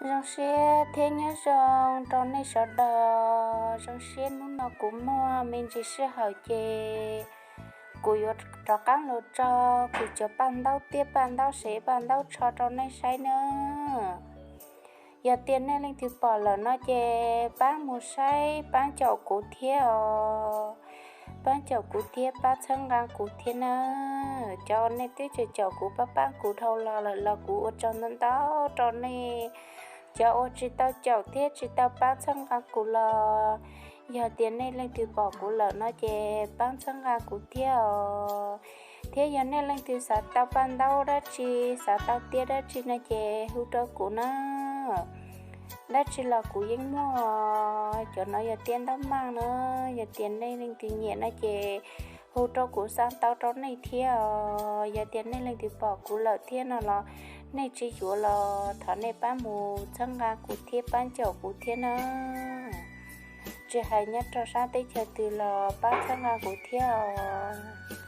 Zoo siab thiab nyob zoo rau nej sawv daws. Zoo siab hnub no kuv muaj me ntsis sij hawm ces kuv yuav rov qab los tso kuv cov paj ntaub tiab paj ntaub sev paj ntaub tsho rau nej saib nawb. Yog tias nej leej twg pom lawm no ces pab mus saib pab caum kuv thiab os. Pab caum kuv thiab pab txhawb nqa kuv thiab nawb. Cov nej twb caum caum kuv pab pab kuv dhau los lawm los kuv ua tsaug ntau ntau rau nej. Cov uas tsis tau caum thiab tsis tau pab txhawb nqa kuv los, yog tias nej leej twg pom kuv lawm no ces pab txhawb nqa kuv thiab os. Thiab yog nej leej twg xav tau paj ntaub dab tsi, xav tau tiab dab tsi no ces hu rau kuv na. Dab tsi los kuv yeej muaj. Cov no yog tiab ntaub maj na, yog tias nej leej twg nyiam no ces hu rau kuv xa tau rau nej thiab os. Yog tias nej leej twg pom kuv lawm thiab no los nej tsis yuav los thov nej pab mus txhawb nqa kuv thiab pab caum kuv thiab na. Tsis hais nyob rau sab teb chaws twg los pab txhawb nqa kuv thiab os.